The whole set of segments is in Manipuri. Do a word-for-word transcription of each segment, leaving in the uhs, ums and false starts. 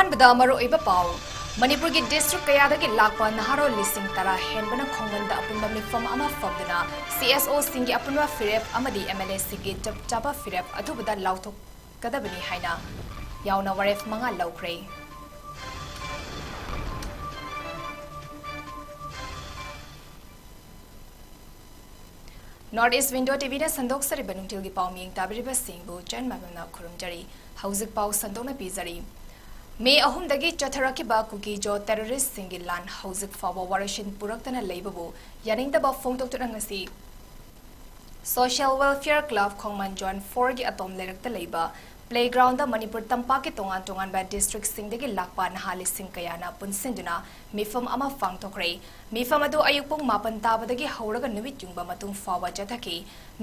ꯑꯍꯥꯟꯕꯗ ꯃꯔꯨꯑꯣꯏꯕ ꯄꯥꯎ꯫ ꯃꯅꯤꯄꯨꯔꯒꯤ district ꯀꯌꯥꯗꯒꯤ ꯂꯥꯛꯄ ꯅꯍꯥꯔꯣꯜ ꯂꯤꯁꯤꯡ ꯇꯔꯥ ꯍꯦꯟꯕꯅ ꯈꯣꯡꯒꯟꯗ ꯑꯄꯨꯟꯕ ꯃꯤꯐꯝ ꯑꯃ ꯐꯝꯗꯨꯅ C S O ꯁꯤꯡꯒꯤ ꯑꯄꯨꯟꯕ ꯐꯤꯔꯦꯞ ꯑꯃꯗꯤ M L A ꯁꯤꯡꯒꯤ ꯆꯞ ꯆꯥꯕ ꯐꯤꯔꯦꯞ ꯑꯊꯨꯕꯗ ꯂꯥꯎꯊꯣꯛꯀꯗꯕꯅꯤ ꯍꯥꯏꯅ ꯌꯥꯎꯅ ꯋꯥꯔꯦꯞ ꯃꯉꯥ ꯂꯧꯈ꯭ꯔꯦ꯫ North East Window T V ꯅ ꯁꯟꯗꯣꯛꯆꯔꯤꯕ ꯅꯨꯡꯊꯤꯜꯒꯤ ꯄꯥꯎ ꯃꯤꯌꯦꯡ ꯇꯥꯕꯤꯔꯤꯕꯁꯤꯡꯕꯨ ꯆꯟ ꯃꯥꯏꯕꯝꯅ ꯈꯨꯔꯨꯝꯖꯔꯤ꯫ ꯍꯧꯖꯤꯛ ꯄꯥꯎ ꯁꯟꯗꯣꯛꯅ ꯄꯤꯖꯔꯤ꯫ ꯃꯦ ꯑꯍꯨꯝꯗꯒꯤ ꯆꯠꯊꯔꯛꯈꯤꯕ ꯀꯨꯀꯤꯖꯣ terrorist ꯁꯤꯡꯒꯤ ꯂꯥꯟ ꯍꯧꯖꯤꯛ ꯐꯥꯎꯕ ꯋꯥꯔꯣꯏꯁꯤꯟ ꯄꯨꯔꯛꯇꯅ ꯂꯩꯕꯕꯨ ꯌꯥꯅꯤꯡꯗꯕ ꯐꯣꯡꯗꯣꯛꯇꯨꯅ ꯉꯁꯤ Social Welfare Club ꯈꯣꯡꯃꯟ Zone four ꯒꯤ ꯑꯇꯣꯝ ꯂꯩꯔꯛꯇ ꯂꯩꯕ playground ꯗ ꯃꯅꯤꯄꯨꯔ ꯇꯝꯄꯥꯛꯀꯤ ꯇꯣꯉꯥꯟ ꯇꯣꯉꯥꯟꯕ district ꯁꯤꯡꯗꯒꯤ ꯂꯥꯛꯄ ꯅꯍꯥ ꯂꯤꯁꯤꯡ ꯀꯌꯥꯅ ꯄꯨꯟꯁꯤꯟꯗꯨꯅ ꯃꯤꯐꯝ ꯑꯃ ꯄꯥꯡꯊꯣꯛꯈ꯭ꯔꯦ꯫ ꯃꯤꯐꯝ ꯑꯗꯨ ꯑꯌꯨꯛ ꯄꯨꯡ ꯃꯥꯄꯟ ꯇꯥꯕꯗꯒꯤ ꯍꯧꯔꯒ ꯅꯨꯃꯤꯠ ꯌꯨꯡꯕ ꯃꯇꯨꯡ ꯐꯥꯎꯕ ꯆꯠꯊꯈꯤ꯫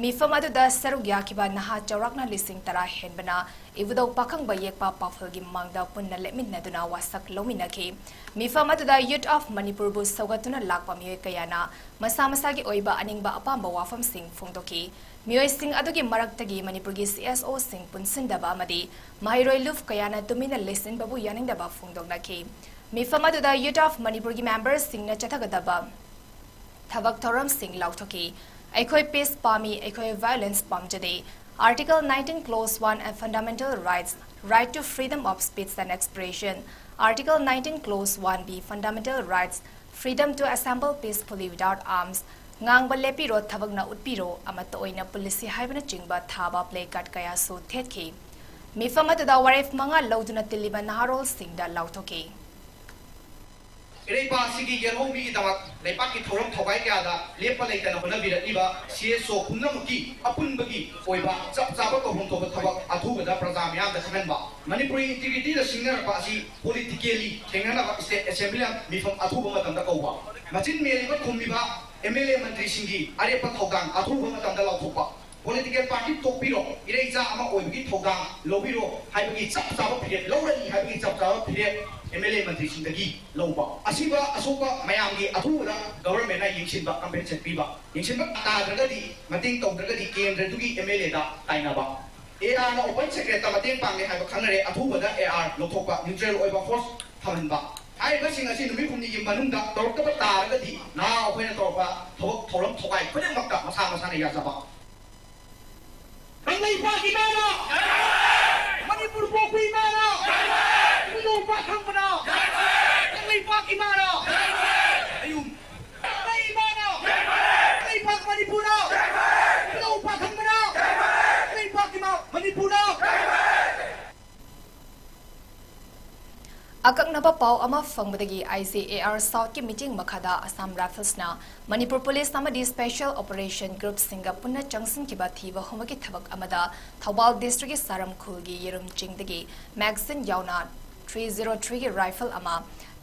ꯃꯤꯐꯝ ꯑꯗꯨꯗ ꯁꯔꯨꯛ ꯌꯥꯈꯤꯕ ꯅꯍꯥ ꯆꯥꯎꯔꯥꯛꯅ ꯂꯤꯁꯤꯡ ꯇꯔꯥ ꯍꯦꯟꯕꯅ ꯏꯕꯨꯙꯧ ꯄꯥꯈꯪꯕ ꯌꯦꯛꯄ ꯄꯥꯎꯈꯜꯒꯤ ꯃꯥꯡꯗ ꯄꯨꯟꯅ ꯂꯦꯞꯃꯤꯟꯅꯗꯨꯅ ꯋꯥꯁꯛ ꯂꯧꯃꯤꯟꯅꯈꯤ꯫ ꯃꯤꯐꯝ ꯑꯗꯨꯗ Youth of ꯃꯅꯤꯄꯨꯔꯕꯨ ꯁꯧꯒꯠꯇꯨꯅ ꯂꯥꯛꯄ ꯃꯤꯑꯣꯏ ꯀꯌꯥꯅ ꯃꯁꯥ ꯃꯁꯥꯒꯤ ꯑꯣꯏꯕ ꯑꯅꯤꯡꯕ ꯑꯄꯥꯝꯕ ꯋꯥꯐꯝꯁꯤꯡ ꯐꯣꯡꯗꯣꯛꯈꯤ꯫ ꯃꯤꯑꯣꯏꯁꯤꯡ ꯑꯗꯨꯒꯤ ꯃꯔꯛꯇꯒꯤ ꯃꯅꯤꯄꯨꯔꯒꯤ C S O ꯁꯤꯡ ꯄꯨꯟꯁꯤꯟꯗꯕ ꯑꯃꯗꯤ ꯃꯍꯩꯔꯣꯏ ꯂꯨꯞ ꯀꯌꯥꯅ ꯇꯨꯃꯤꯟꯅ ꯂꯩꯁꯤꯟꯕꯕꯨ ꯌꯥꯅꯤꯡꯗꯕ ꯐꯣꯡꯗꯣꯛꯅꯈꯤ꯫ ꯃꯤꯐꯝ ꯑꯗꯨꯗ Youth of ꯃꯅꯤꯄꯨꯔꯒꯤ member ꯁꯤꯡꯅ ꯆꯠꯊꯒꯗꯕ ꯊꯕꯛ ꯊꯧꯔꯝꯁꯤꯡ ꯂꯥꯎꯊꯣꯛꯈꯤ꯫ ꯑꯩꯈꯣꯏ peace ꯄꯥꯝꯃꯤ, ꯑꯩꯈꯣꯏ violence ꯄꯥꯝꯖꯗꯦ꯫ Article nineteen clause one, a fundamental rights, right to freedom of speech and expression. Article nineteen clause one B, fundamental rights, freedom to assemble peacefully without arms. ꯉꯥꯡꯕ ꯂꯦꯞꯄꯤꯔꯣ, ꯊꯕꯛꯅ ꯎꯠꯄꯤꯔꯣ, ꯑꯃꯠꯇ ꯑꯣꯏꯅ ꯄꯨꯜꯂꯁꯤ ꯍꯥꯏꯕꯅꯆꯤꯡꯕ ꯊꯥꯕ placard ꯀꯌꯥꯁꯨ ꯊꯦꯠꯈꯤ꯫ ꯃꯤꯐꯝ ꯑꯗꯨꯗ ꯋꯥꯔꯦꯞ ꯃꯉꯥ ꯂꯧꯗꯨꯅ ꯇꯤꯜꯂꯤꯕ ꯅꯍꯥꯔꯣꯜꯁꯤꯡꯗ ꯂꯥꯎꯊꯣꯛꯈꯤ꯫ ꯏꯔꯩꯄꯥꯛ ꯑꯁꯤꯒꯤ ꯌꯦꯜꯍꯧꯃꯤꯒꯤꯗꯃꯛ ꯂꯩꯕꯥꯛꯀꯤ ꯊꯧꯔꯝ ꯊꯧꯒꯥꯏ ꯀꯌꯥꯗ ꯂꯦꯞꯄ ꯂꯩꯇꯅ ꯍꯣꯠꯅꯕꯤꯔꯛꯂꯤꯕ C S O ꯄꯨꯝꯅꯃꯛꯀꯤ ꯑꯄꯨꯟꯕꯒꯤ ꯑꯣꯏꯕ ꯆꯞ ꯆꯥꯕ ꯇꯧꯐꯝ ꯊꯣꯛꯄ ꯊꯕꯛ ꯑꯊꯨꯕꯗ ꯄ꯭ꯔꯖꯥ ꯃꯤꯌꯥꯝꯗ ꯈꯪꯍꯟꯕ꯫ ꯃꯅꯤꯄꯨꯔꯤ integrity ꯗ ꯁꯤꯡꯅꯔꯛꯄ ꯑꯁꯤ politically ꯊꯦꯡꯅꯅꯕ State Assembly ꯃꯤꯐꯝ ꯑꯊꯨꯕ ꯃꯇꯝꯗ ꯀꯧꯕ꯫ ꯃꯆꯤꯟ ꯃꯦꯜꯂꯤꯕ ꯈꯨꯝꯃꯤꯕ M L A ꯃꯟꯇ꯭ꯔꯤꯁꯤꯡꯒꯤ ꯑꯔꯦꯞꯄ ꯊꯧꯗꯥꯡ ꯑꯊꯨꯕ ꯃꯇꯝꯗ ꯂꯥꯎꯊꯣꯛꯄ꯫ Political party ꯇꯣꯛꯄꯤꯔꯣ, ꯏꯔꯩꯆꯥ ꯑꯃ ꯑꯣꯏꯕꯒꯤ ꯊꯧꯗꯥꯡ ꯂꯧꯕꯤꯔꯣ ꯍꯥꯏꯕꯒꯤ ꯆꯞ ꯆꯥꯕ ꯐꯤꯔꯦꯞ ꯂꯧꯔꯅꯤ ꯍꯥꯏꯕꯒꯤ ꯆꯞ ꯆꯥꯕ ꯐꯤꯔꯦꯞ M L A ꯃꯟꯇ꯭ꯔꯤꯁꯤꯡꯗꯒꯤ ꯂꯧꯕ꯫ ꯑꯁꯤꯕ ꯑꯁꯣꯛꯄ ꯃꯌꯥꯝꯒꯤ ꯑꯊꯨꯕꯗ government ꯅ ꯌꯦꯡꯁꯤꯟꯕ, compensation ꯄꯤꯕ꯫ ꯌꯦꯡꯁꯤꯟꯕ ꯇꯥꯗ꯭ꯔꯒꯗꯤ, ꯃꯇꯦꯡ ꯇꯧꯗ꯭ꯔꯒꯗꯤ ꯀꯦꯟꯗ꯭ꯔꯗꯨꯒꯤ M L A ꯗ ꯇꯥꯏꯅꯕ꯫ ꯑꯦ ꯑꯥꯔꯅ ꯑꯣꯄꯟ ꯁꯦꯀ꯭ꯔꯦꯠꯇ ꯃꯇꯦꯡ ꯄꯥꯡꯉꯦ ꯍꯥꯏꯕ ꯈꯪꯅꯔꯦ꯫ ꯑꯊꯨꯕꯗ ꯑꯦ ꯑꯥꯔ ꯂꯧꯊꯣꯛꯄ, ꯅ꯭ꯌꯨꯇ꯭ꯔꯦꯜ ꯑꯣꯏꯕ ꯐꯣꯔꯁ ꯊꯝꯍꯟꯕ꯫ ꯍꯥꯏꯔꯤꯕꯁꯤꯡ ꯑꯁꯤ ꯅꯨꯃꯤꯠ ꯍꯨꯝꯅꯤꯒꯤ ꯃꯅꯨꯡꯗ ꯇꯧꯔꯛꯇꯕ ꯇꯥꯔꯒꯗꯤ ꯅꯍꯥ ꯑꯩꯈꯣꯏꯅ ꯇꯧꯔꯛꯄ ꯊꯕꯛ ꯊꯧꯔꯝ ꯊꯧꯒꯥꯏ ꯈꯨꯗꯤꯡꯃꯛꯇ ꯃꯁꯥ ꯃꯁꯥꯅ ꯌꯥꯖꯕ꯫ ꯀꯪꯂꯩꯄꯥꯛ ꯏꯃꯥꯅ! ꯃꯅꯤꯄꯨꯔ ꯄꯣꯛꯄ ꯏꯃꯥꯅ! ꯏꯕꯨꯙꯧ ꯏꯄꯥ ꯊꯪꯕꯅ! ꯀꯪꯂꯩꯄꯥꯛ ꯏꯃꯥꯅ! ꯑꯌꯨꯝ ꯏꯃꯥꯅ! ꯂꯩꯕꯥꯛ ꯃꯅꯤꯄꯨꯔꯗ! ꯂꯧ ꯄꯥꯈꯪꯕꯅ! ꯂꯩꯕꯥꯛ ꯏꯃꯥ ꯃꯅꯤꯄꯨꯔꯗ! ꯑꯀꯛꯅꯕ ꯄꯥꯎ ꯑꯃ ꯐꯪꯕꯗꯒꯤ ꯑꯥꯏ ꯖꯤ ꯑꯦ ꯑꯥꯔ ꯁꯥꯎꯠꯀꯤ ꯃꯤꯠꯌꯦꯡ ꯃꯈꯥꯗ ꯑꯁꯥꯝ ꯔꯥꯏꯐꯜꯁꯅ ꯃꯅꯤꯄꯨꯔ ꯄꯨꯂꯤꯁ ꯑꯃꯗꯤ ꯁ꯭ꯄꯦꯁꯦꯜ ꯑꯣꯄꯔꯦꯁꯟ ꯒ꯭ꯔꯨꯞꯁꯤꯡꯒ ꯄꯨꯟꯅ ꯆꯪꯁꯤꯟꯈꯤꯕ ꯊꯤꯕ ꯍꯨꯝꯕꯒꯤ ꯊꯕꯛ ꯑꯃꯗ ꯊꯧꯕꯥꯜ ꯗꯤꯁꯇ꯭ꯔꯤꯛꯀꯤ ꯁꯥꯔꯝ ꯈꯨꯜꯒꯤ ꯌꯦꯔꯨꯝ ꯆꯤꯡꯗꯒꯤ ꯃꯦꯒꯥꯖꯤꯟ ꯌꯥꯎꯅ ꯊ꯭ꯔꯤ ꯖꯤꯔꯣ ꯊ꯭ꯔꯤꯒꯤ ꯔꯥꯏꯐꯜ ꯑꯃ,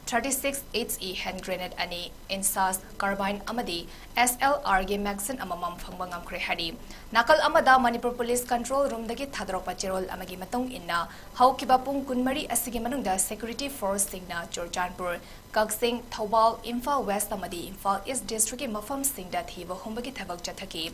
thirty six H E hand grenade ꯑꯅꯤ, ꯏꯟꯁꯥꯁ ꯀꯥꯔꯕꯥꯏꯟ ꯑꯃꯗꯤ ꯑꯦꯁ ꯑꯦꯜ ꯑꯥꯔꯒꯤ ꯃꯦꯒꯥꯖꯤꯟ ꯑꯃꯃꯝ ꯐꯪꯕ ꯉꯝꯈ꯭ꯔꯦ ꯍꯥꯏꯔꯤ꯫ ꯅꯥꯀꯜ ꯑꯃꯗ ꯃꯅꯤꯄꯨꯔ ꯄꯨꯂꯤꯁ ꯀꯟꯇ꯭ꯔꯣꯜ ꯔꯨꯝꯗꯒꯤ ꯊꯥꯗꯣꯔꯛꯄ ꯆꯦꯔꯣꯜ ꯑꯃꯒꯤ ꯃꯇꯨꯡ ꯏꯟꯅ, ꯍꯧꯈꯤꯕ ꯄꯨꯡ ꯀꯨꯟꯃꯔꯤ ꯑꯁꯤꯒꯤ ꯃꯅꯨꯡꯗ ꯁꯦꯀ꯭ꯌꯨꯔꯤꯇꯤ ꯐꯣꯔꯁꯁꯤꯡꯅ ꯆꯨꯔꯆꯥꯟꯄꯨꯔ, ꯀꯛꯆꯤꯡ, ꯊꯧꯕꯥꯜ, ꯏꯝꯐꯥꯜ ꯋꯦꯁ ꯑꯃꯗꯤ ꯏꯝꯐꯥꯜ ꯏꯁ ꯗꯤꯁꯇ꯭ꯔꯤꯛꯀꯤ ꯃꯐꯝꯁꯤꯡꯗ ꯊꯤꯕ ꯍꯨꯝꯕꯒꯤ ꯊꯕꯛ ꯆꯠꯊꯈꯤ꯫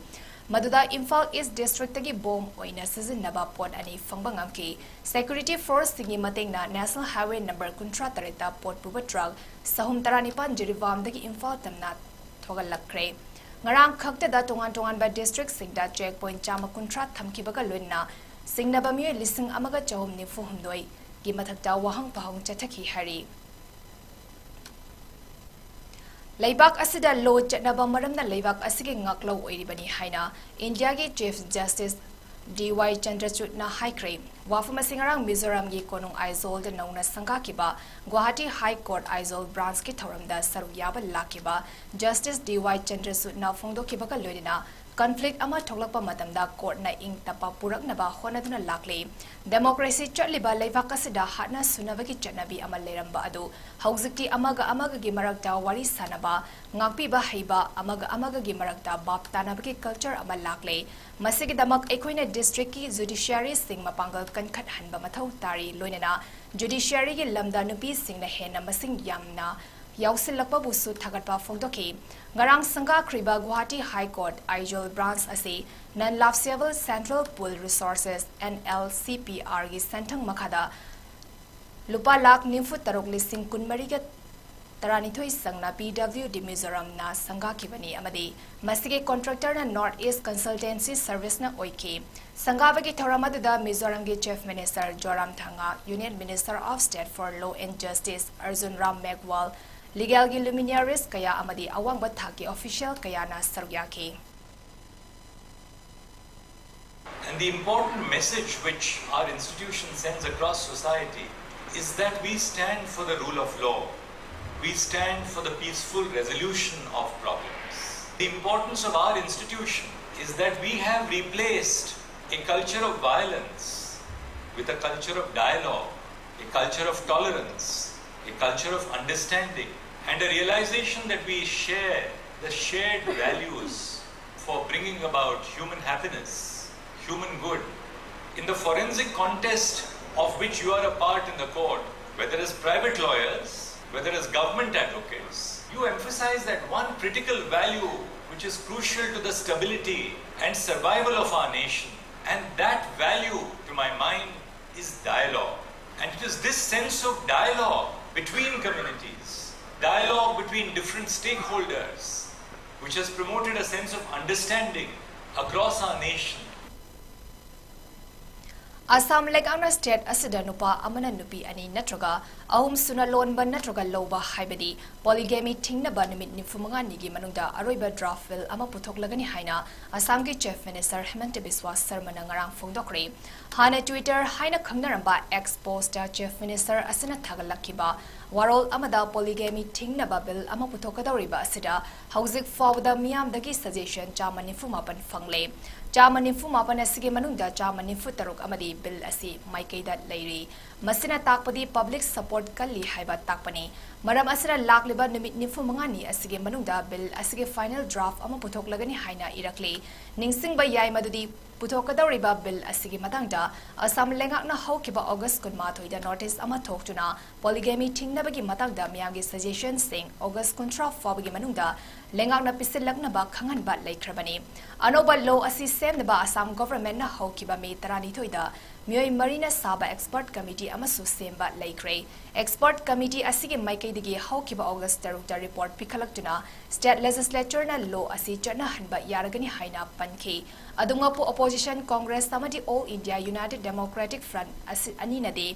ꯃꯗꯨꯗ ꯏꯝꯐꯥꯜ ꯏꯁ ꯗꯤꯁꯇ꯭ꯔꯤꯛꯇꯒꯤ ꯕꯣꯝ ꯑꯣꯏꯅ ꯁꯤꯖꯤꯟꯅꯕ ꯄꯣꯠ ꯑꯅꯤ ꯐꯪꯕ ꯉꯝꯈꯤ꯫ ꯁꯦꯀ꯭ꯌꯨꯔꯤꯇꯤ ꯐꯣꯔꯁꯁꯤꯡꯒꯤ ꯃꯇꯦꯡꯅ ꯅꯦꯁꯅꯦꯜ ꯍꯥꯏꯋꯦ ꯅꯝꯕꯔ ꯀꯨꯟꯊ꯭ꯔꯥ ꯇꯔꯦꯠꯇ ꯄꯣꯠ ꯄꯨꯕ ꯇ꯭ꯔꯛ ꯆꯍꯨꯝ ꯇꯔꯥꯅꯤꯄꯥꯟ ꯖꯤꯔꯤꯕꯥꯝꯗꯒꯤ ꯏꯝꯐꯥꯜ ꯇꯝꯅ ꯊꯣꯒꯠꯂꯛꯈ꯭ꯔꯦ꯫ ꯉꯔꯥꯡ ꯈꯛꯇꯗ ꯇꯣꯉꯥꯟ ꯇꯣꯉꯥꯟꯕ ꯗꯤꯁꯇ꯭ꯔꯤꯛꯁꯤꯡꯗ ꯆꯦꯛ ꯄꯣꯏꯟꯠ ꯆꯥꯝꯃ ꯀꯨꯟꯊ꯭ꯔꯥ ꯊꯝꯈꯤꯕꯒ ꯂꯣꯏꯅꯅ ꯆꯤꯡꯅꯕ ꯃꯤꯑꯣꯏ ꯂꯤꯁꯤꯡ ꯑꯃꯒ ꯆꯍꯨꯝ ꯅꯤꯐꯨ ꯍꯨꯝꯗꯣꯏꯒꯤ ꯃꯊꯛꯇ ꯋꯥꯍꯪ ꯄꯥꯎꯍꯪ ꯆꯠꯊꯈꯤ ꯍꯥꯏꯔꯤ꯫ ꯂꯩꯕꯥꯛ ꯑꯁꯤꯗ ꯂꯣ ꯆꯠꯅꯕ ꯃꯔꯝꯅ ꯂꯩꯕꯥꯛ ꯑꯁꯤꯒꯤ ꯉꯥꯛꯂꯧ ꯑꯣꯏꯔꯤꯕꯅꯤ ꯍꯥꯏꯅ ꯏꯟꯗꯤꯌꯥꯒꯤ ꯆꯤꯐ ꯖꯁꯇꯤꯁ ꯗꯤ ꯋꯥꯏ ꯆꯟꯗ꯭ꯔꯆꯨꯗꯅ ꯍꯥꯏꯈ꯭ꯔꯦ꯫ ꯋꯥꯐꯝ ꯑꯁꯤ ꯉꯔꯥꯡ ꯃꯤꯖꯣꯔꯥꯝꯒꯤ ꯀꯣꯅꯨꯡ ꯑꯥꯏꯖꯣꯜꯗ ꯅꯧꯅ ꯁꯪꯒꯥꯈꯤꯕ ꯒꯨꯋꯥꯍꯥꯇꯤ ꯍꯥꯏ ꯀꯣꯔꯠ ꯑꯥꯏꯖꯣꯜ ꯕ꯭ꯔꯥꯟꯁꯀꯤ ꯊꯧꯔꯝꯗ ꯁꯔꯨꯛ ꯌꯥꯕ ꯂꯥꯛꯈꯤꯕ ꯖꯁꯇꯤꯁ ꯗꯤ ꯋꯥꯏ ꯆꯟꯗ꯭ꯔꯆꯨꯗꯅ ꯐꯣꯡꯗꯣꯛꯈꯤꯕꯒ ꯂꯣꯏꯅꯅ ꯀꯟꯐ꯭ꯂꯤꯛ ꯑꯃ ꯊꯣꯛꯂꯛꯄ ꯃꯇꯝꯗ ꯀꯣꯔꯠꯅ ꯏꯪ ꯇꯞꯄ ꯄꯨꯔꯛꯅꯕ ꯍꯣꯠꯅꯗꯨꯅ ꯂꯥꯛꯂꯤ꯫ ꯗꯦꯃꯣꯀ꯭ꯔꯦꯁꯤ ꯆꯠꯂꯤꯕ ꯂꯩꯕꯥꯛ ꯑꯁꯤꯗ ꯍꯥꯠꯅ ꯁꯨꯅꯕꯒꯤ ꯆꯠꯅꯕꯤ ꯑꯃ ꯂꯩꯔꯝꯕ ꯑꯗꯨ ꯍꯧꯖꯤꯛꯇꯤ ꯑꯃꯒ ꯑꯃꯒꯒꯤ ꯃꯔꯛꯇ ꯋꯥꯔꯤ ꯁꯥꯅꯕ, ꯉꯥꯛꯄꯤꯕ ꯍꯩꯕ, ꯑꯃꯒ ꯑꯃꯒꯒꯤ ꯃꯔꯛꯇ ꯚꯥꯞ ꯇꯥꯅꯕꯒꯤ ꯀꯜꯆꯔ ꯑꯃ ꯂꯥꯛꯂꯦ꯫ ꯃꯁꯤꯒꯤꯗꯃꯛ ꯑꯩꯈꯣꯏꯅ ꯗꯤꯁꯇ꯭ꯔꯤꯛꯀꯤ ꯖꯨꯗꯤꯁꯤꯌꯥꯔꯤꯁꯤꯡ ꯃꯄꯥꯡꯒꯜ ꯀꯟꯈꯠꯍꯟꯕ ꯃꯊꯧ ꯇꯥꯔꯤ, ꯂꯣꯏꯅꯅ ꯖꯨꯗꯤꯁꯤꯌꯥꯔꯤꯒꯤ ꯂꯝꯗ ꯅꯨꯄꯤꯁꯤꯡꯅ ꯍꯦꯟꯅ ꯃꯁꯤꯡ ꯌꯥꯝꯅ ꯌꯥꯎꯁꯤꯜꯂꯛꯄꯕꯨꯁꯨ ꯊꯥꯒꯠꯄ ꯐꯣꯡꯗꯣꯛꯈꯤ꯫ ꯉꯔꯥꯡ ꯁꯪꯒꯥꯈ꯭ꯔꯤꯕ Guwahati High Court Aizawl branch ꯑꯁꯤ Non Lapseable Central Pool Resources, N L C P R ꯒꯤ ꯁꯦꯟꯊꯪ ꯃꯈꯥꯗ ꯂꯨꯄꯥ ꯂꯥꯈ ꯅꯤꯐꯨ ꯇꯔꯨꯛ ꯂꯤꯁꯤꯡ ꯀꯨꯟꯃꯔꯤꯒ ꯇꯔꯥꯅꯤꯊꯣꯏ ꯆꯪꯅ P W D ꯃꯤꯖꯣꯔꯥꯝꯅ ꯁꯪꯒꯥꯈꯤꯕꯅꯤ ꯑꯃꯗꯤ ꯃꯁꯤꯒꯤ contractor ꯅ North East Consultancy Service ꯅ ꯑꯣꯏꯈꯤ꯫ ꯁꯪꯒꯥꯕꯒꯤ ꯊꯧꯔꯝ ꯑꯗꯨꯗ ꯃꯤꯖꯣꯔꯥꯝꯒꯤ Chief Minister ꯖꯣꯔꯥꯝꯊꯪꯒꯥ, Union Minister of State for Law and Justice Arjun Ram ꯃꯦꯘꯋꯥꯜ, legal ꯒꯤ luminaries ꯀꯌꯥ ꯑꯃꯗꯤ ꯑꯋꯥꯡꯕ ꯊꯥꯛꯀꯤ official ꯀꯌꯥꯅ ꯁꯔꯨꯛ ꯌꯥꯈꯤ꯫ And the important message which our institution sends across society is that we stand for the rule of law. We stand for the peaceful resolution of problems. The importance of our institution is that we have replaced a culture of violence with a culture of dialogue, a culture of tolerance, a culture of understanding, and a realization that we share the shared values for bringing about human happiness, human good. In the forensic contest of which you are a part in the court, whether as private lawyers, whether as government advocates, you emphasize that one critical value which is crucial to the stability and survival of our nation. And that value, to my mind, is dialogue. And it is this sense of dialogue between communities, dialogue between different stakeholders, which has promoted a sense of understanding across our nation. Assam ꯂꯩꯉꯥꯛꯅ state ꯑꯁꯤꯗ ꯅꯨꯄꯥ ꯑꯃꯅ ꯅꯨꯄꯤ ꯑꯅꯤ ꯅꯠꯇ꯭ꯔꯒ ꯑꯍꯨꯝ ꯁꯨꯅ ꯂꯣꯟꯕ ꯅꯠꯇ꯭ꯔꯒ ꯂꯧꯕ ꯍꯥꯏꯕꯗꯤ polygamy ꯊꯤꯡꯅꯕ ꯅꯨꯃꯤꯠ ꯅꯤꯐꯨ ꯃꯉꯥꯅꯤꯒꯤ ꯃꯅꯨꯡꯗ ꯑꯔꯣꯏꯕ draft bill ꯑꯃ ꯄꯨꯊꯣꯛꯂꯒꯅꯤ ꯍꯥꯏꯅ ꯑꯁꯥꯝꯒꯤ Chief Minister ꯍꯤꯃꯟꯇ ꯕꯤꯁ꯭ꯋꯥ ꯁꯔꯃꯅ ꯉꯔꯥꯡ ꯐꯣꯡꯗꯣꯛꯈ꯭ꯔꯦ꯫ ꯍꯥꯟꯅ Twitter ꯍꯥꯏꯅ ꯈꯪꯅꯔꯝꯕ X post ꯇ Chief Minister ꯑꯁꯤꯅ ꯊꯥꯒꯠꯂꯛꯈꯤꯕ ꯋꯥꯔꯣꯜ ꯑꯃꯗ polygamy ꯊꯤꯡꯅꯕ bill ꯑꯃ ꯄꯨꯊꯣꯛꯀꯗꯧꯔꯤꯕ ꯑꯁꯤꯗ ꯍꯧꯖꯤꯛ ꯐꯥꯎꯕꯗ ꯃꯤꯌꯥꯝꯗꯒꯤ suggestion ꯆꯥꯝꯃ ꯅꯤꯐꯨ ꯃꯥꯄꯟ ꯐꯪꯂꯦ꯫ ꯆꯥꯝꯃ ꯅꯤꯐꯨ ꯃꯥꯄꯟ ꯑꯁꯤꯒꯤ ꯃꯅꯨꯡꯗ ꯆꯥꯝꯃ ꯅꯤꯐꯨ ꯇꯔꯨꯛ ꯑꯃꯗꯤ bill ꯑꯁꯤ ꯃꯥꯏꯀꯩꯗ ꯂꯩꯔꯤ꯫ ꯃꯁꯤꯅ ꯇꯥꯛꯄꯗꯤ public support ꯀꯜꯂꯤ ꯍꯥꯏꯕ ꯇꯥꯛꯄꯅꯤ꯫ ꯃꯔꯝ ꯑꯁꯤꯅ ꯂꯥꯛꯂꯤꯕ ꯅꯨꯃꯤꯠ ꯅꯤꯐꯨ ꯃꯉꯥꯅꯤ ꯑꯁꯤꯒꯤ ꯃꯅꯨꯡꯗ bill ꯑꯁꯤꯒꯤ final draft ꯑꯃ ꯄꯨꯊꯣꯛꯂꯒꯅꯤ ꯍꯥꯏꯅ ꯏꯔꯛꯂꯤ꯫ ꯅꯤꯡꯁꯤꯡꯕ ꯌꯥꯏ ꯃꯗꯨꯗꯤ ꯄꯨꯊꯣꯛꯀꯗꯧꯔꯤꯕ ꯕꯤꯜ ꯑꯁꯤꯒꯤ ꯃꯇꯥꯡꯗ ꯑꯁꯥꯝ ꯂꯩꯉꯥꯛꯅ ꯍꯧꯈꯤꯕ ꯑꯣꯒꯁ ꯀꯨꯟꯃꯥꯊꯣꯏꯗ ꯅꯣꯇꯤꯁ ꯑꯃ ꯊꯣꯛꯇꯨꯅ ꯄꯣꯂꯤꯒꯦꯃꯤ ꯊꯤꯡꯅꯕꯒꯤ ꯃꯇꯥꯡꯗ ꯃꯤꯌꯥꯝꯒꯤ ꯁꯖꯦꯁꯟꯁꯤꯡ ꯑꯣꯒꯁ ꯀꯨꯟꯊ꯭ꯔꯥ ꯐꯥꯎꯕꯒꯤ ꯃꯅꯨꯡꯗ ꯂꯩꯉꯥꯛꯅ ꯄꯤꯁꯤꯜꯂꯛꯅꯕ ꯈꯪꯍꯟꯕ ꯂꯩꯈ꯭ꯔꯕꯅꯤ꯫ ꯑꯅꯧꯕ ꯂꯣ ꯑꯁꯤ ꯁꯦꯝꯅꯕ ꯑꯁꯥꯝ ꯒꯣꯚꯔꯟꯃꯦꯟꯠꯅ ꯍꯧꯈꯤꯕ ꯃꯦ ꯇꯔꯥꯅꯤꯊꯣꯏꯗ ꯃꯤꯑꯣꯏ ꯃꯔꯤꯅ ꯁꯥꯕ ꯑꯦꯛꯁꯄꯔꯠ ꯀꯃꯤꯇꯤ ꯑꯃꯁꯨ ꯁꯦꯝꯕ ꯂꯩꯈ꯭ꯔꯦ꯫ ꯑꯦꯛꯁꯄꯔꯠ ꯀꯃꯤꯇꯤ ꯑꯁꯤꯒꯤ ꯃꯥꯏꯀꯩꯗꯒꯤ ꯍꯧꯈꯤꯕ ꯑꯣꯒꯁ ꯇꯔꯨꯛꯇ ꯔꯤꯄꯣꯔꯠ ꯄꯤꯈꯠꯂꯛꯇꯨꯅ ꯁ꯭ꯇꯦꯠ ꯂꯦꯖꯤꯁꯂꯦꯆꯔꯅ ꯂꯣ ꯑꯁꯤ ꯆꯠꯅꯍꯟꯕ ꯌꯥꯔꯒꯅꯤ ꯍꯥꯏꯅ ꯄꯟꯈꯤ꯫ ꯑꯗꯨꯃꯛꯄꯨ ꯑꯣꯄꯣꯖꯤꯁꯟ ꯀꯣꯡꯒ꯭ꯔꯦꯁ ꯑꯃꯗꯤ All India United Democratic Front ꯑꯁꯤ ꯑꯅꯤꯅꯗꯤ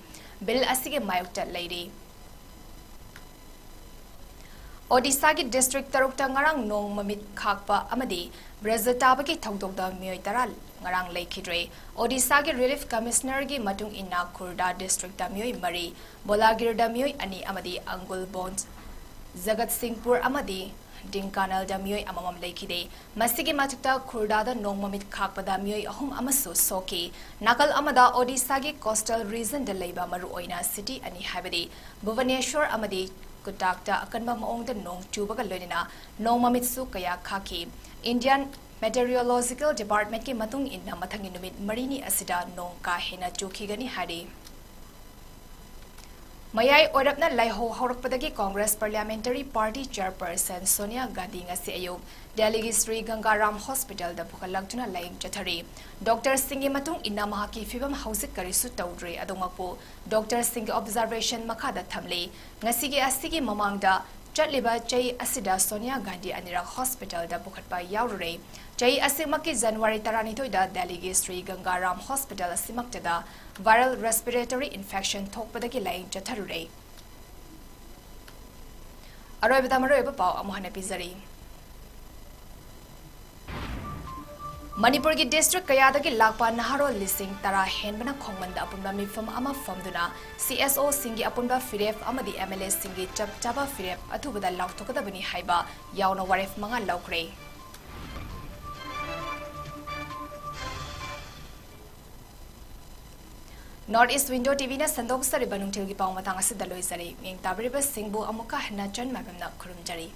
ꯕꯤꯜ ꯑꯁꯤꯒꯤ ꯃꯥꯌꯣꯛꯇ ꯂꯩꯔꯤ꯫ ꯑꯣꯗꯤꯁꯥꯒꯤ ꯗꯤꯁꯇ꯭ꯔꯤꯛ ꯇꯔꯨꯛꯇ ꯉꯔꯥꯡ ꯅꯣꯡ ꯃꯃꯤꯠ ꯈꯥꯛꯄ ꯑꯃꯗꯤ ꯕ꯭ꯔꯖ ꯇꯥꯕꯒꯤ ꯊꯧꯗꯣꯛꯇ ꯃꯤꯑꯣꯏ ꯇꯔꯥ ꯉꯔꯥꯡ ꯂꯩꯈꯤꯗ꯭ꯔꯦ꯫ ꯑꯣꯗꯤꯁꯥꯒꯤ ꯔꯤꯂꯤꯐ ꯀꯃꯤꯁꯅꯔꯒꯤ ꯃꯇꯨꯡ ꯏꯟꯅ ꯈꯨꯔꯗꯥ ꯗꯤꯁꯇ꯭ꯔꯤꯛꯇ ꯃꯤꯑꯣꯏ ꯃꯔꯤ, ꯕꯣꯂꯥꯒꯤꯔꯗ ꯃꯤꯑꯣꯏ ꯑꯅꯤ ꯑꯃꯗꯤ ꯑꯪꯒꯨꯜꯕꯣꯟ, ꯖꯒꯠꯁꯤꯡꯄꯨꯔ ꯑꯃꯗꯤ ꯗꯤꯡꯀꯥꯅꯜꯗ ꯃꯤꯑꯣꯏ ꯑꯃꯃꯝ ꯂꯩꯈꯤꯗꯦ꯫ ꯃꯁꯤꯒꯤ ꯃꯊꯛꯇ ꯈꯨꯔꯗꯥꯗ ꯅꯣꯡ ꯃꯃꯤꯠ ꯈꯥꯛꯄꯗ ꯃꯤꯑꯣꯏ ꯑꯍꯨꯝ ꯑꯃꯁꯨ ꯁꯣꯛꯈꯤ꯫ ꯅꯥꯀꯜ ꯑꯃꯗ ꯑꯣꯗꯤꯁꯥꯒꯤ ꯀꯣꯁꯇꯦꯜ ꯔꯤꯖꯟꯗ ꯂꯩꯕ ꯃꯔꯨꯑꯣꯏꯅ ꯁꯤꯇꯤ ꯑꯅꯤ ꯍꯥꯏꯕꯗꯤ ꯚꯨꯕꯅꯦꯁ꯭ꯋꯔ ꯑꯃꯗꯤ ꯀꯨꯇꯥꯛꯇ ꯑꯀꯟꯕ ꯃꯑꯣꯡꯗ ꯅꯣꯡ ꯆꯨꯕꯒ ꯂꯣꯏꯅꯅ ꯅꯣꯡ ꯃꯃꯤꯠꯁꯨ ꯀꯌꯥ ꯈꯥꯛꯈꯤ꯫ ꯏꯟꯗꯤꯌꯟ ꯃꯦꯇꯤꯑꯣꯔꯣꯂꯣꯖꯤꯀꯦꯜ ꯗꯤꯄꯥꯔꯠꯃꯦꯟꯠꯀꯤ ꯃꯇꯨꯡ ꯏꯟꯅ ꯃꯊꯪꯒꯤ ꯅꯨꯃꯤꯠ ꯃꯔꯤꯅꯤ ꯑꯁꯤꯗ ꯅꯣꯡ ꯀꯥ ꯍꯦꯟꯅ ꯆꯨꯈꯤꯒꯅꯤ ꯍꯥꯏꯔꯤ꯫ ꯃꯌꯥꯏ ꯑꯣꯏꯔꯞꯅ ꯂꯥꯏꯍꯧ ꯍꯧꯔꯛꯄꯗꯒꯤ ꯀꯣꯡꯒ꯭ꯔꯦꯁ ꯄꯥꯔꯂꯤꯌꯥꯃꯦꯟꯇꯔꯤ ꯄꯥꯔꯇꯤ ꯆꯦꯌꯔꯄꯔꯁꯟ ꯁꯣꯅꯤꯌꯥ ꯒꯥꯟꯙꯤ ꯉꯁꯤ ꯑꯌꯨꯛ ꯗꯦꯜꯂꯤꯒꯤ ꯁ꯭ꯔꯤ ꯒꯪꯒꯥꯔꯥꯝ ꯍꯣꯁꯄꯤꯇꯥꯜꯗ ꯄꯨꯈꯠꯂꯛꯇꯨꯅ ꯂꯥꯌꯦꯡ ꯆꯠꯊꯔꯤ꯫ ꯗꯣꯛꯇꯔꯁꯤꯡꯒꯤ ꯃꯇꯨꯡ ꯏꯟꯅ ꯃꯍꯥꯛꯀꯤ ꯐꯤꯕꯝ ꯍꯧꯖꯤꯛ ꯀꯔꯤꯁꯨ ꯇꯧꯗ꯭ꯔꯤ, ꯑꯗꯨꯃꯛꯄꯨ ꯗꯣꯛꯇꯔꯁꯤꯡꯒꯤ ꯑꯣꯕꯖꯥꯔꯕꯦꯁꯟ ꯃꯈꯥꯗ ꯊꯝꯂꯤ꯫ ꯉꯁꯤꯒꯤ ꯑꯁꯤꯒꯤ ꯃꯃꯥꯡꯗ ꯆꯠꯂꯤꯕ ꯆꯍꯤ ꯑꯁꯤꯗ ꯁꯣꯅꯤꯌꯥ ꯒꯥꯟꯙꯤ ꯑꯅꯤꯔꯛ ꯍꯣꯁꯄꯤꯇꯥꯜꯗ ꯄꯨꯈꯠꯄ ꯌꯥꯎꯔꯨꯔꯦ꯫ ꯆꯍꯤ ꯑꯁꯤꯃꯛꯀꯤ ꯖꯅꯋꯥꯔꯤ ꯇꯔꯥꯅꯤꯊꯣꯏꯗ ꯗꯦꯜꯂꯤꯒꯤ ꯁ꯭ꯔꯤ ꯒꯪꯒꯥꯔꯥꯝ ꯍꯣꯁꯄꯤꯇꯥꯜ ꯑꯁꯤꯃꯛꯇꯗ viral respiratory infection ꯊꯣꯛꯄꯗꯒꯤ ꯂꯥꯌꯦꯡ ꯆꯠꯊꯔꯨꯔꯦ꯫ ꯑꯔꯣꯏꯕꯗ ꯃꯔꯨꯑꯣꯏꯕ ꯄꯥꯎ ꯑꯃꯨꯛ ꯍꯟꯅ ꯄꯤꯖꯔꯤ꯫ ꯃꯅꯤꯄꯨꯔꯒꯤ ꯗꯤꯁꯇ꯭ꯔꯤꯛ ꯀꯌꯥꯗꯒꯤ ꯂꯥꯛꯄ ꯅꯍꯥꯔꯣꯜ ꯂꯤꯁꯤꯡ ꯇꯔꯥ ꯍꯦꯟꯕꯅ ꯈꯣꯡꯕꯟꯗ ꯑꯄꯨꯟꯕ ꯃꯤꯐꯝ ꯑꯃ ꯐꯝꯗꯨꯅ ꯁꯤ ꯑꯦꯁ ꯑꯣꯁꯤꯡꯒꯤ ꯑꯄꯨꯟꯕ ꯐꯤꯔꯦꯞ ꯑꯃꯗꯤ ꯑꯦꯝ ꯑꯦꯜ ꯑꯦꯁꯤꯡꯒꯤ ꯆꯞ ꯆꯥꯕ ꯐꯤꯔꯦꯞ ꯑꯊꯨꯕꯗ ꯂꯥꯎꯊꯣꯛꯀꯗꯕꯅꯤ ꯍꯥꯏꯕ ꯌꯥꯎꯅ ꯋꯥꯔꯦꯞ ꯃꯉꯥ ꯂꯧꯈ꯭ꯔꯦ꯫ North East Window ꯇꯤꯚꯤꯅ ꯁꯟꯗꯣꯛꯆꯔꯤꯕ ꯅꯨꯡꯊꯤꯜꯒꯤ ꯄꯥꯎ ꯃꯇꯥꯡ ꯑꯁꯤꯗ ꯂꯣꯏꯖꯔꯦ꯫ ꯃꯤꯠꯌꯦꯡ ꯇꯥꯕꯤꯔꯤꯕꯁꯤꯡꯕꯨ ꯑꯃꯨꯛꯀ ꯍꯟꯅ ꯆꯟ ꯃꯥꯏꯕꯝꯅ ꯈꯨꯔꯨꯝꯖꯔꯤ꯫